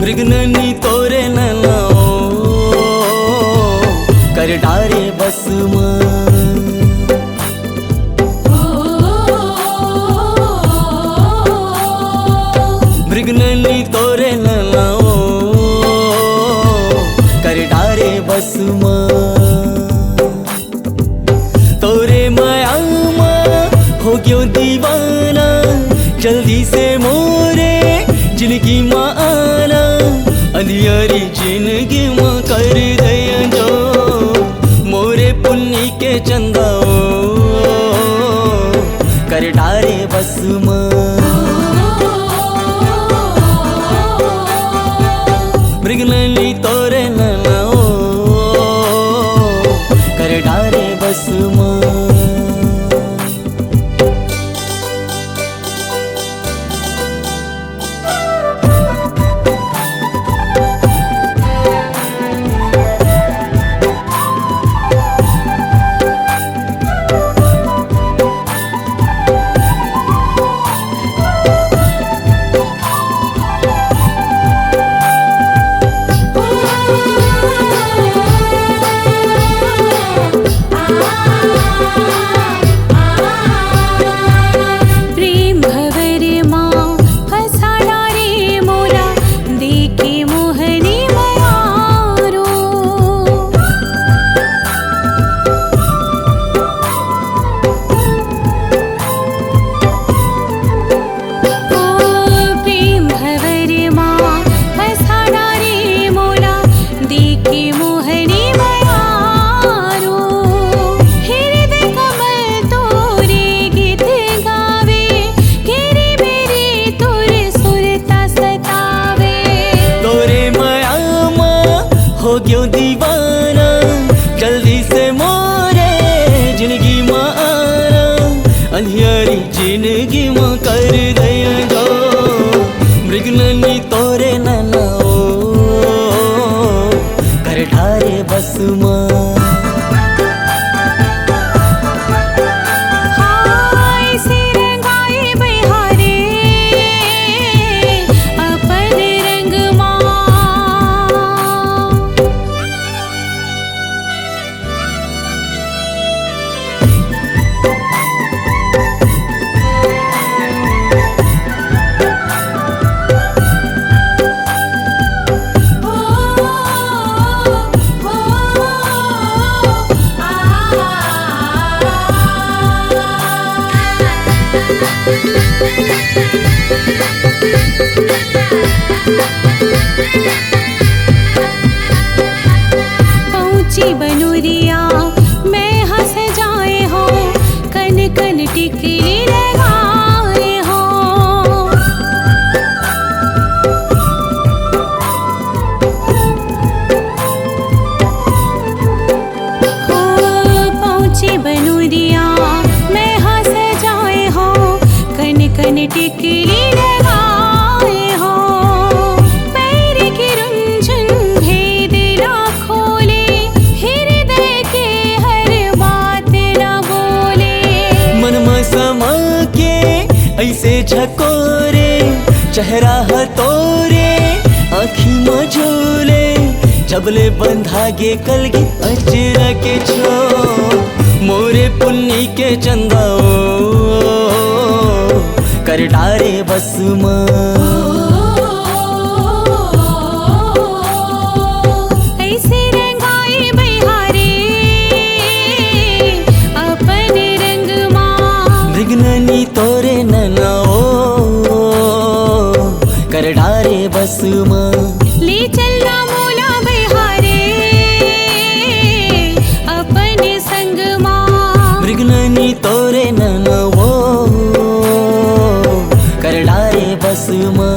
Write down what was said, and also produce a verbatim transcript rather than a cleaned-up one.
मृगननी तोरे नैना ओ, कर डारे बस मा। मृगननी तोरे नैना ओ, कर डारे बस मा। तोरे मया मा हो गयो दीवाना, जल्दी से मोरे जिंदगी मा आना। अंधियारी जिंदगी मा कर दे अंजोर, मोरे पुन्नी के चंदा ओ, कर डारे बस मा। मृगननी तोरे नैना ओ, कर डारे बस मा। प्रेम भंवर मा फंसा डारे मोला, देके मोहनी मयारो। ओ प्रेम भंवर मा फंसा डारे मोला, देके मोहनी मयारो। हृदय कमल तोरे गीत गावे, घेरी बेरी तोर सुरता सतावे। तोरे मया मा हो गयो दीवाना, जल्दी से मोरे जिंदगी मा आना। अंधियारी जिंदगी मा कर दे अंजोर, मृगननी तोरे नैना ओ, कर डारे बस मा। हाय से रंगाए बइहारे अपन रंग मा। पहुंची बनुरिया मैं हंस जाए हो, कन कन टिकली लगाए हो। हो पहुंची बनुरिया मैं हंस जाए हो, कन कन टिकली लगाए हो। पैर की रुंझुन भेद ना खोले, हृदय के हर बात ना बोले। मन मा समा के ऐसे झकोरे, चेहरा ह तोरे आँखी म झूले। जब ले बंधा गे कलगी अचरा के छो, मोरे पुन्नी के चंदा ओ, कर डारे बस मा। ऐसे रंगाए बइहारे अपन रंग मा। मृगननी तोरे नैना ओ, कर डारे बस मा। ले चलना मोला बइहारे अपन संग मा। मृगननी तोरे नैना ओ, कर डारे बस मा।